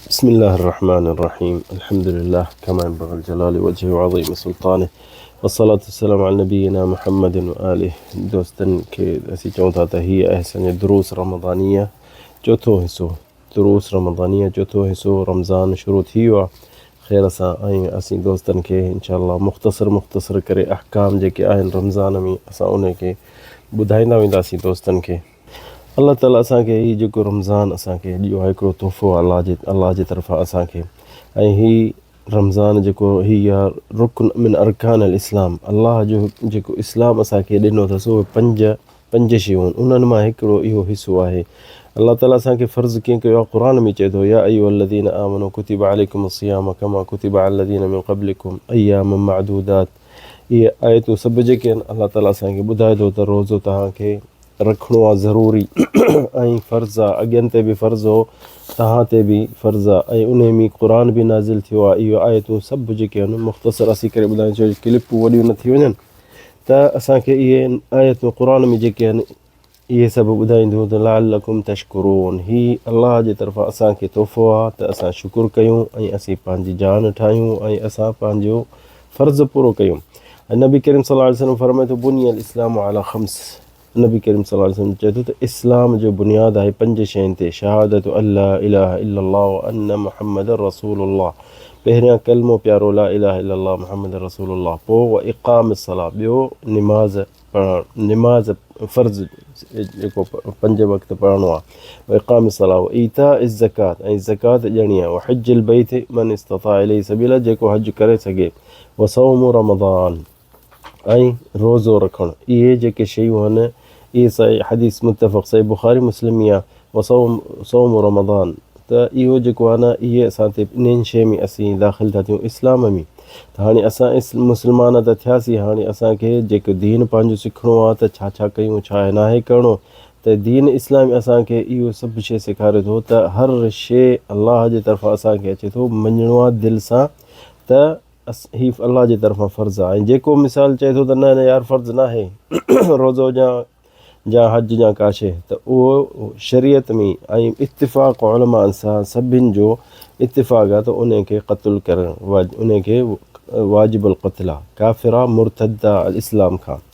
بسم الله الرحمن الرحيم الحمد لله كما ينبغي الجلال وجهه وعظيم سلطانه والصلاة والسلام على نبينا محمد وآله دوستن کي اسين چئون ٿا ته هي آهي اسان جو دروس رمضانيه چوٿون حصو دروس رمضانيه چوٿون حصو رمضان شروع ٿي ويو آهي خير سان ۽ اسين دوستن کي انشاء الله مختصر مختصر ڪري احڪام جيڪي آهن رمضان ۾ اسان ان کي ٻڌائيندا وينداسين دوستن کي الله تعالي اسان کي هي جيڪو رمضان اسان کي ڏيو آهي هڪڙو تحفو آهي الله جي الله جي طرفان اسان کي ۽ هي رمضان جيڪو هي آهي رڪن من ارڪان الاسلام الله جو جيڪو اسلام اسان کي ڏنو اٿس اهي پنج پنج شيون انهن مان هڪڙو اهو حصو آهي الله تعالي اسان کي فرض ڪيئن ڪيو آهي قرآن ۾ چئي ٿو يا ايها الذين آمنوا كتب عليكم الصيام كما كتب على الذين من قبلكم اياما معدودات اهي آيتون سڀ جيڪي آهن الله تعالي اسان کي ٻڌائي ٿو ته روزو توهان کي رکڻو آ ضروري ۽ فرض آ اڳين تي به فرض هو توهان تي به فرض آ ۽ انهي ۾ قرآن به نازل ٿيو آ اهي آيتون سڀ جيڪي آهن مختصر اسين ڪري ٻڌايون ڇو جو ڪلپون وڏيون نه ٿي وڃن ته اسان کي اهي آيتون قرآن ۾ جيڪي آهن اهي سڀ ٻڌائينديون ته لعلڪم تشڪرون هي الله جي طرفان اسان کي تحفو آ ته اسان شڪر ڪيون ۽ اسين پنهنجي جان ٺاهيون ۽ اسان پنهنجو فرض پورو ڪيون ۽ نبي ڪريم صلي الله عليه وسلم فرمائي ٿو بني الاسلام علي خمس نبي ڪريم صلي الله عليه وسلم چئي ٿو ته اسلام جو بنياد آهي پنج شين تي، شهادت ان لا اله الا الله و ان محمدا رسول الله، پهريان ڪلمو پيارو لا اله الا الله محمد رسول الله، پوء و اقام الصلاه ٻيو نماز پڙهڻ، نماز فرض جيڪو پنج وقت پڙهڻو آهي، و اقام الصلاه و ايتاء الزڪات ۽ زڪات ڏيڻي آهي، و حج البيت من استطاع اليه سبيلا جيڪو حج ڪري سگهي، و صوم رمضان. ۽ روزو رکڻ اهي جيڪي شيون هن اهي صحيح حديث متفق صحيح بخاري مسلم ۾ آهي وصوم صوم رمضان ته اهو جيڪو آهي نه اهي اسان تي انهن شين ۾ اسين داخل ٿا ٿيون اسلام ۾ ته هاڻي اسان مسلمان ته ٿياسين هاڻي اسان کي جيڪو دين پنهنجو سکڻو آهي ته ڇا ڇا ڪيون ڇا ناهي ڪرڻو ته دين اسلام اسان کي اهو سڀ شي سيکاري ٿو ته هر شي الله جي طرفان اسان کي اچي ٿو مڃڻو آهي دل سان ته هي الله جي طرفان فرض آهي ۽ جيڪو مثال چئي ٿو ته نه نه يار فرض ناهي روزو جا جا حج جا ڪا شي ته اهو شريعت ۾ ۽ اتفاق علماء سان سڀن جو اتفاق آهي ته ان کي قتل ڪرڻ ان کي واجب القتل آهي ڪافر آهي مرتد آهي اسلام کان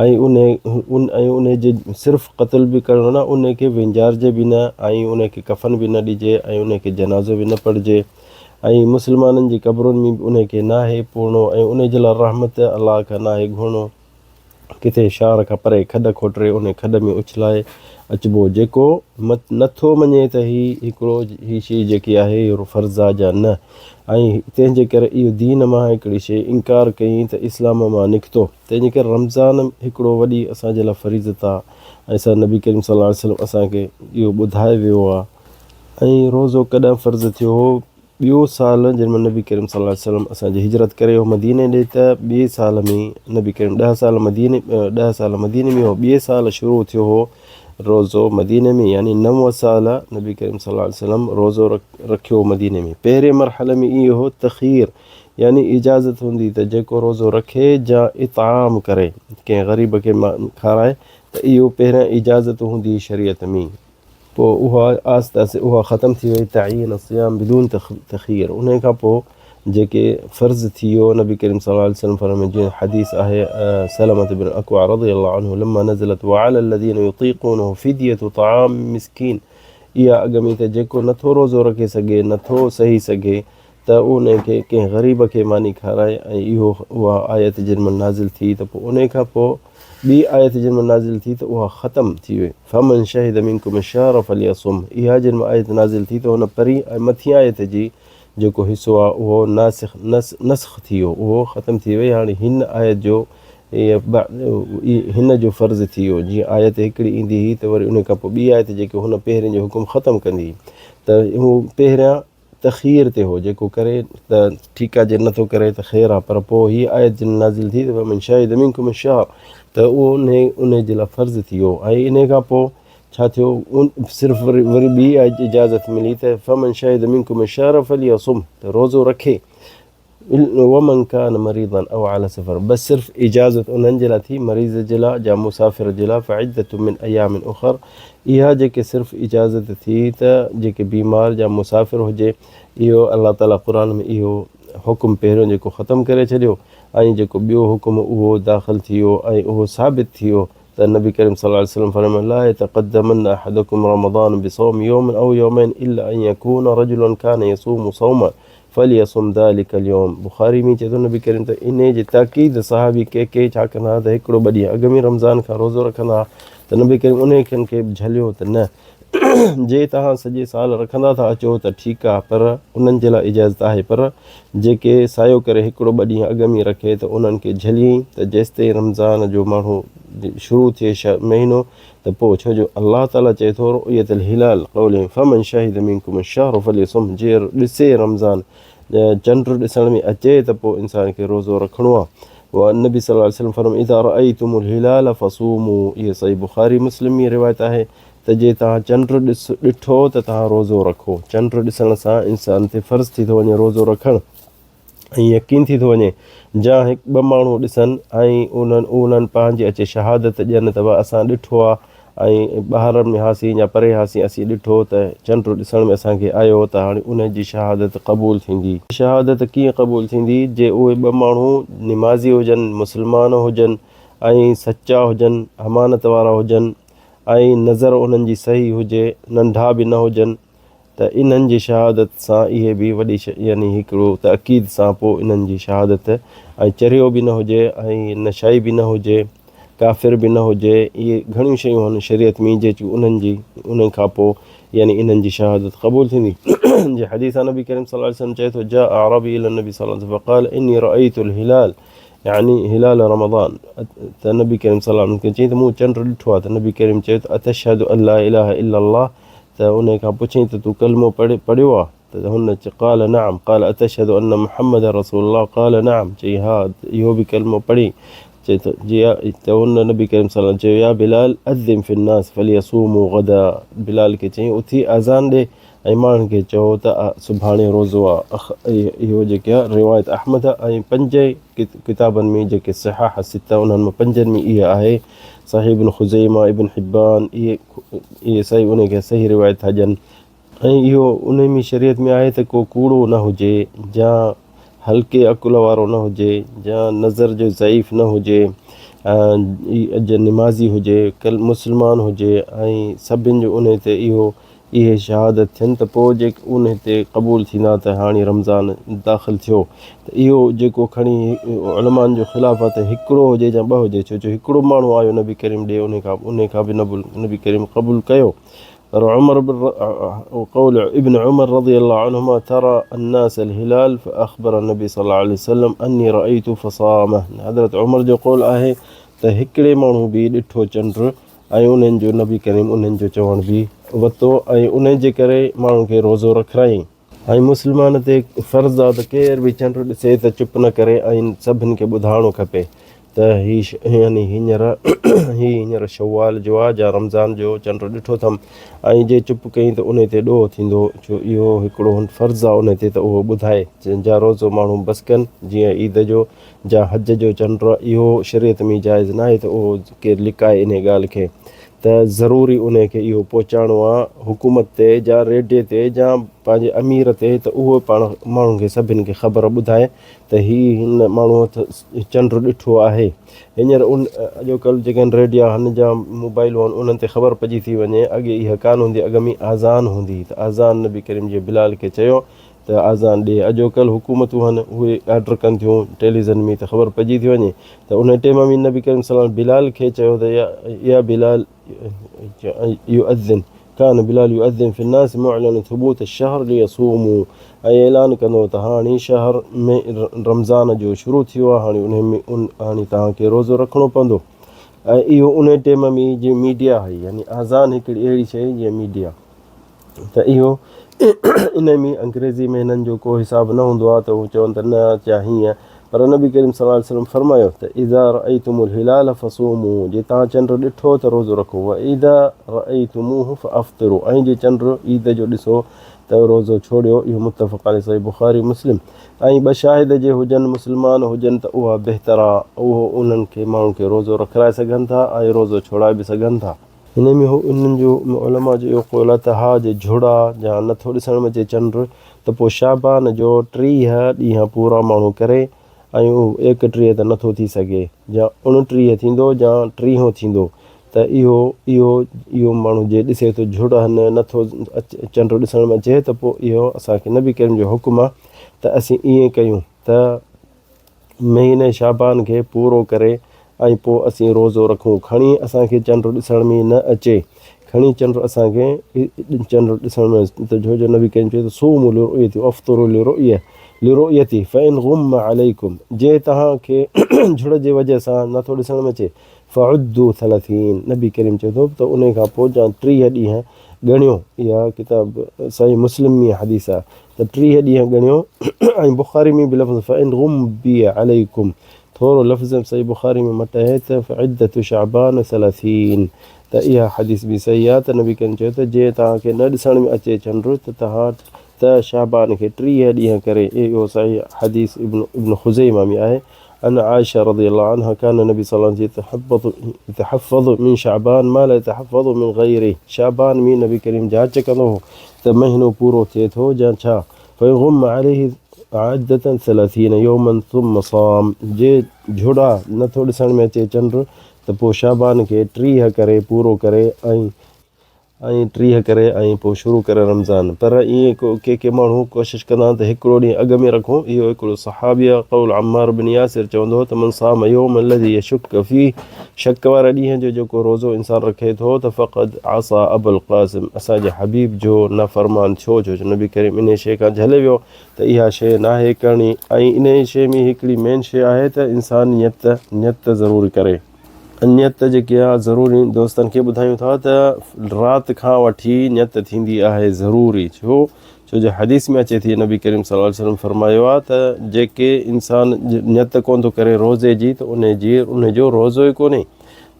۽ ان ان ۽ ان جي صرف قتل به ڪرڻو نه ان کي وينجارجي به نه ۽ ان کي ڪفن به نه ڏجي ۽ ان کي جنازو به نه پڙهجي ۽ مسلمانن جي قبرن ۾ به انهي کي ناهي پورڻو ۽ انهي جي لاء رحمت الله کان ناهي گهرڻو. ڪٿي شهر کان پري کڏ کوٽري انهي کڏ ۾ اڇلائي اچبو. جيڪو نه ٿو مڃي ته هي هڪڙو هي شيء جيڪي آهي اهو فرض آ جا نه ۽ تنهن جي ڪري اهو دين مان هڪڙي شيء انڪار ڪيائين ته اسلام مان نڪتو. تنهن جي ڪري رمضان هڪڙو وڏي اسان جي لاء فريضت آ ۽ اسان نبي ڪريم صلي الله عليه وسلم اسان کي اهو ٻڌائي ويو آ. ۽ روزو ڪڏهن فرض ٿيو هو؟ ٻيو سال جنھن ۾ نبي ڪريم صلي الله عليه وسلم اسان جي هجرت ڪري ويو مديني ڏي ته ٻئي سال ۾ نبي ڪريم ڏهه سال مديني ڏهه سال مديني ۾ هو ٻئي سال شروع ٿيو هو روزو مديني ۾ يعني نو سال نبي ڪريم صلي الله عليه وسلم روزو رکيو مديني ۾ پهرين مرحلي ۾ اهو هو تخير يعني اجازت هوندي ته جيڪو روزو رکي جا اطعام ڪري ڪنهن غريب کي کارائي ته اهو پهريان اجازت هوندي شريعت ۾ پوء اها آهستي آهستي اها ختم ٿي وئي تعيين الصيام بدون تخيير انهي کان پوء جيڪي فرض ٿي ويو نبي ڪريم صلي الله عليه وسلم فرمايو جيئن حديث آهي سلمة بن الاڪوع رضي الله عنه لما نزلت وعلى الذين يطيقونه فدية طعام مسكين اها اڳ ۾ ته جيڪو نٿو روزو رکي سگهي نٿو سهي سگهي ته انهي کي ڪنهن غريب کي ماني کارائي ۽ اهو اها آيت جن مهل نازل ٿي ته پوء انهي کان پوء ٻي آيت جن مهل نازل ٿي ته اها ختم ٿي وئي فمن شهد منڪم الشهر فليصم اها جن مهل آيت نازل ٿي ته هن پرين ۽ مٿين آيت جي جيڪو حصو آهي اهو ناسخ نسخ ٿي ويو اهو ختم ٿي وئي هاڻي هن آيت جو هن جو فرض ٿي ويو جيئن آيت هڪڙي ايندي هئي ته وري ان کان پوء ٻي آيت جيڪي هن پهرين جو حڪم ختم ڪندي هئي ته هو پهريان تخير تي هو، جيڪو ڪري ته ٺيڪ آ جي نٿو ڪري ته خير آ، پر پوء هيء آيت جن نازل ٿي ته فمن شهد منڪم الشهر ته اهو انهي انهي جي لاء فرض ٿي ويو ۽ انهي کان پوء ڇا ٿيو صرف وري وري ٻي اجازت ملي ته فمن شهد منڪم الشهر فليصم ته روزو رکي. ومن ڪان مريضا او علي سفر بس صرف اجازت انهن جي لاء ٿي مريض جي لاء جا مسافر جي لاء فعدة من ايام اخر اها جيڪي صرف اجازت ٿي ته جيڪي بيمار جا مسافر هجي اهو الله تعالي قرآن ۾ اهو حڪم پهريون جيڪو ختم ڪري ڇڏيو ۽ جيڪو ٻيو حڪم اهو داخل ٿي ويو ۽ اهو ثابت ٿي ويو ته نبي ڪريم صلي الله عليه وسلم فرمايو لا يتقدمن احدڪم رمضان بصوم يوم او يومين الا ان يڪون رجلا كان يصوم صوما فليصم ذلك اليوم بخاري ۾ چئي ٿو نبي ڪريم ته انهي جي تاڪيد صحابي ڪي ڪي ڇا ڪندا ها ته هڪڙو ٻه ڏينهن اڳ ۾ رمضان کان روزو رکندا ها ته نبي ڪريم انهي کن کي به جهليو ته نه جي توهان سڄي سال رکندا ٿا اچو ته ٺيڪ آ پر انهن جي لاء اجازت آهي پر جيڪي سعيو ڪري هڪڙو ٻه ڏينهن اڳ ۾ رکي ته انهن کي جهليئين ته جيستائين رمضان جو ماڻهو شروع ٿئي مهينو ته پوء ڇو جو الله تعالي چئي ٿو رؤية الهلال قولهم فمن شهد منڪم الشهر فليصم جي ڏسي رمضان چنڊ ڏسڻ ۾ اچي ته پوء انسان کي روزو رکڻو آ والنبي صلي الله عليه وسلم فرمايو اذا رأيتم الهلال فصوموا اهي صحيح بخاري مسلم ۾ روايت آهي ته جي توهان چنڊ ڏٺو ته توهان روزو رکو. چنڊ ڏسڻ سان انسان تي فرض ٿي ٿو وڃي روزو رکڻ ۽ يقين ٿي ٿو وڃي. جا هڪ ٻه ماڻهو ڏسن ۽ انهن انهن پنهنجي اچي شهادت ڏين ته بابا اسان ڏٺو آ ۽ ٻاهرن ۾ هئاسين يا پري هئاسين اسين ڏٺو ته چنڊ ڏسڻ ۾ اسان کي آيو ته هاڻي انهن جي شهادت قبول ٿيندي. شهادت ڪيئن قبول ٿيندي جي اهي ٻه ماڻهو نمازي هجن، مسلمان هجن ۽ سچا هجن، امانت وارا هجن ۽ نظر انهن جي صحيح هجي، ننڍا به نه هجن ته انهن جي شهادت سان اهي به وڏي يعني هڪڙو تاڪيد سان پوء انهن جي شهادت ۽ چريو به نه هجي ۽ نشائي به نه هجي، ڪافر به نه هجي، اهي گهڻيون شيون آهن شريعت ۾ جيڪي انهن جي انهن کان پوء يعني انهن جي شهادت قبول ٿيندي. جي حديث نبي ڪريم صلي الله عليه وسلم چئي ٿو جاء اعرابي الي النبي صلي الله عليه وسلم فقال اني رايت الهلال يعني هلال رمضان ته نبي ڪريم صلي الله عليه وسلم کي چيائين ته مون چنڊ ڏٺو آهي ته نبي ڪريم چيو ته اتشهد ان لا اله الا الله ته ان کان پڇيائين ته تو ڪلمو پڙهيو آهي ته هن قال نعم قال اتشهد ان محمد رسول الله قال نعم چيائين ها اهو به ڪلمو پڙهي چي ته جي ته هن نبي ڪريم صلي الله عليه وسلم چيو يا بلال اذن في الناس فليصوموا غدا بلال کي چيائين اٿي اذان ڏي ۽ ماڻهن کي چئو ته سڀاڻي روزو آ. اهو جيڪي آ روايت احمد ۽ پنج ڪتابن ۾ جيڪي صحاح سته انهن مان پنجن ۾ اها آهي. صحيح ابن خزيمه، ابن حبان اهي اهي صحيح انهي کي صحيح روايت ٿا ڏين. ۽ اهو انهي ۾ شريعت ۾ آهي ته ڪو ڪوڙو نه هجي جا هلڪي عقل وارو نه هجي جا نظر جو ضعيف نه هجي ۽ نمازي هجي مسلمان هجي ۽ سڀن جو انهي تي اهو اهي شهادت ٿين ته پوء جيڪ انهي تي قبول ٿيندا ته هاڻي رمضان داخل ٿيو ته اهو جيڪو کڻي علمائن جو خلاف آهي ته هڪڙو هجي يا ٻه هجي ڇو جو هڪڙو ماڻهو آيو نبي ڪريم ڏي انهي کان انهي کان به نبي ڪريم قبول ڪيو پر عمر بن قول ابن عمر رضي الله عنهما ترى الناس الهلال فاخبر النبي صلى الله عليه وسلم اني رايت فصامه حضرت عمر جو قول آهي ته هڪڙي ماڻهو به ڏٺو چنڊ ۽ انهن جو نبي ڪريم انهن جو چوڻ به ورتو ۽ انهي جي ڪري ماڻهن کي روزو رکرايائين. ۽ مسلمان تي فرض آ ته ڪير به چنڊ ڏسي ته چپ نه ڪري ۽ سڀن کي ٻڌائڻو کپي ته هي يعني هينئر هي هينئر شوال جو آ جا رمضان جو چنڊ ڏٺو اٿم ۽ جي چپ ڪئين ته انهي تي ڏوهه ٿيندو ڇو اهو هڪڙو فرض آ انهي تي ته اهو ٻڌائي جا روزو ماڻهو بس ڪن جيئن عيد جو جا حج جو چنڊ اهو شريعت ۾ جائز ناهي ته اهو ڪير لڪائي انهي ڳالهه کي ته ضروري انهي کي اهو پهچائڻو آ حڪومت تي جا ريڊيي تي جا پنهنجي امير تي ته اهو پاڻ ماڻهن کي سڀن کي خبر ٻڌائي ته هي هن ماڻهو چنڊ ڏٺو آهي هينئر ان اڄوڪلهه جيڪي آهن ريڊيا هن جا موبائلون آهن انهن تي خبر پئجي ٿي وڃي اڳي اها ڪانه هوندي اڳ ۾ آذان هوندي ته آذان نبي ڪريم جي بلال کي چيو ته آذان ڏي. اڄوڪلهه حڪومتون هن اهي آرڊر ڪن ٿيون ٽيليزن ۾ ته خبر پئجي ٿي وڃي ته انهي ٽيم ۾ نبي ڪريم صلي الله عليه وسلم بلال کي چيو ته يا بلال يؤذن كان بلال يؤذن في الناس معلن ثبوت الشهر ليصوموا ۽ اعلان ڪندو ته هاڻي شهر ۾ رمضان جو شروع ٿي ويو آهي هاڻي انهي ۾ هاڻي توهان کي روزو رکڻو پوندو ۽ اهو انهي ٽيم ۾ جي ميڊيا هئي يعني آذان هڪڙي اهڙي شيء جيئن ميڊيا ته اهو انهي ۾ انگريزي ۾ هنن جو ڪو حساب نه هوندو آهي ته هو چون ته نه يا هيئن پر نبي ڪريم صلي الله عليه وسلم فرمايو ته اذا رايتم الهلال فصوموا جي توهان چنڊ ڏٺو ته روزو رکو واذا رايتموه فافطروا ۽ جي چنڊ عيد جو ڏسو ته روزو ڇوڙيو اهو متفق عليه صحيح بخاري مسلم ۽ ٻه شاهد جي هجن مسلمان هجن ته اها بهتر آ اهو انهن کي ماڻهن کي روزو رکرائي سگهن ٿا ۽ روزو ڇوڙائي به سگهن ٿا. هن ۾ هو انهن جو علماء جو اهو قول آ ته ها جي جهڙا يا نٿو ڏسڻ ۾ اچي چنڊ ته پوء شعبان جو 30 ڏينهن پورا ماڻهو ڪري ۽ اهو 31 ته نٿو ٿي سگهي يا 29 ٿيندو يا ٽيهون ٿيندو ته اهو اهو اهو ماڻهو جي ڏسي ٿو جهڙ هن نٿو چنڊ ڏسڻ ۾ اچي ته پوء اهو اسان کي نبي ڪريم جو حڪم آ ته اسين ائين ڪيون ته مهيني شعبان کي پورو ڪري ۽ پوء اسين روزو رکون. کڻي اسان کي چنڊ ڏسڻ ۾ نه اچي. کڻي چنڊ اسان کي چنڊ ڏسڻ ۾ ته ڇو جو نبي ڪريم چيو ته صوموا لرؤيتي وافطروا لرؤيه لرؤيتي فان غم عليڪم جي توهان کي جھڙ جي وجه سان نٿو ڏسڻ ۾ اچي فعدوا ثلاثين نبي ڪريم چئي ٿو ته انهي کان پوء جا 30 ڏينهن ڳڻيو اها ڪتاب صحيح مسلم ۾ حديث آهي ته 30 ڏينهن ڳڻيو ۽ بخاري ۾ به لفظ فإن غمي عليڪم ٿورو لفظ صحيح بخاري ۾ مٽ آهي ته فعدة شعبان ثلاثين ته اها حديث به صحيح آهي ته نبي ڪريم چيو ته جي توهان کي نه ڏسڻ ۾ اچي چنڊ ته توهان ته شعبان کي 30 ڏينهن ڪري اهو صحيح حديث ابن ابن خزيمه ۾ آهي عن عائشه رضي الله عنها كان النبي صلى الله عليه وسلم يتحفظ من شعبان ما لا يتحفظ من غيره شعبان ۾ نبي ڪريم جاچ ڪندو هو ته مهينو پورو ٿئي ٿو يا ڇا فيغم عليه عدة ثلاثين يوما ثم صام جي جھڙا نٿو ڏسڻ ۾ اچي چنڊ ته پوء شعبان کي 30 ڪري پورو ڪري ۽ ۽ 30 ڪري ۽ پوء شروع ڪري رمضان پر ائين ڪي ڪي ماڻهو ڪوشش ڪندا آهن ته هڪڙو ڏينهن اڳ ۾ رکون اهو هڪڙو صحابي قول عمار بن ياسر چوندو هو ته من صام يوم الذي يشك فيه شڪ واري ڏينهن جو جيڪو روزو انسان رکي ٿو ته فقد عصا ابو القاسم اسان جي حبيب جو نافرمان ٿيو ڇو جو نبي ڪريم انهي شيء کان جهلي ويو ته اها شيء ناهي ڪرڻي ۽ انهي شيء ۾ هڪڙي مين شيء آهي ته انسان نيت نيت ضرور ڪري. نيت جيڪي آ ضروري دوستن کي ٻڌايون ٿا ته رات کان وٺي نيت ٿيندي آهي ضروري ڇو ڇو جو حديث ۾ اچي ٿي نبي ڪريم صلي الله عليه وسلم فرمايو آ ته جيڪي انسان نيت ڪون ٿو ڪري روزي جي ته ان جي ان جو روزو ئي ڪونهي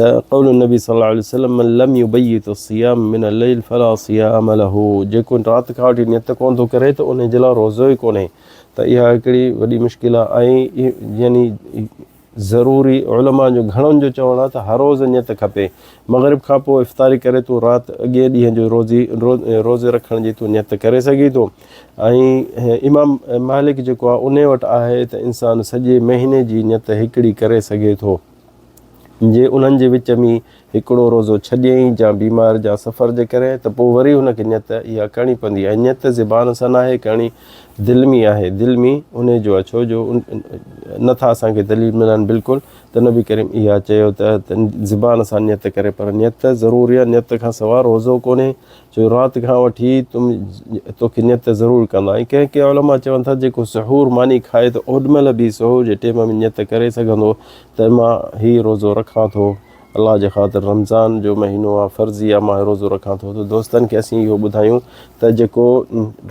ته قول النبي صلي الله عليه وسلم من لم يبيت الصيام من الليل فلا صيام له جيڪو رات کان وٺي نيت ڪون ٿو ڪري ته ان جي لاء روزو ئي ڪونهي ته اها هڪڙي وڏي مشڪل آ ۽ يعني ضروري، علماء جو گهڻن جو چوڻ آهي ته هر روز نيت کپي. مغرب کان پوء افطاري ڪري تون رات اڳئين ڏينهن جو روزي روزي رکڻ جي تون نيت ڪري سگهين ٿو ۽ امام مالڪ جيڪو آهي انهي وٽ آهي ته انسان سڄي مهيني جي نيت هڪڙي ڪري سگهي ٿو جي انهن جي وچ ۾ هڪڙو روزو ڇڏيائين جا بيمار جا سفر جي ڪري ته پوء وري هن کي نيت اها ڪرڻي پوندي ۽ نيت زبان سان ناهي ڪرڻي دل ۾ آهي دل ۾ انهي جو آهي ڇو جو نه ٿا اسان کي دليل ملن بلڪل ته نبي ڪريم اها چيو ته زبان سان نيت ڪري پر نيت ضروري آهي نيت کان سوا روزو ڪونهي ڇو رات کان وٺي تم توکي نيت ضرور ڪندا ۽ ڪنهن ڪنهن علماء چون ٿا جيڪو سحور ماني کائي ته اوڏ مهل به سحور جي ٽيم ۾ نيت ڪري سگهندو ته مان هي روزو رکان ٿو الله جي خاطر رمضان جو مهينو آ فرضي آ مان روزو رکان ٿو ته دوستن کي اسين اهو ٻڌايون ته جيڪو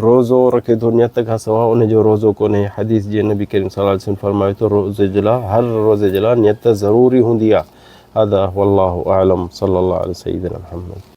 روزو رکي ٿو نيت کان سوا ان جو روزو ڪونهي حديث جي نبي ڪريم صلي الله عليه وسلم فرمايو ته روزي جي لاء هر روزي جي لاء نيت ضروري هوندي آ هذا والله اعلم صلي الله عليه سيدنا محمد.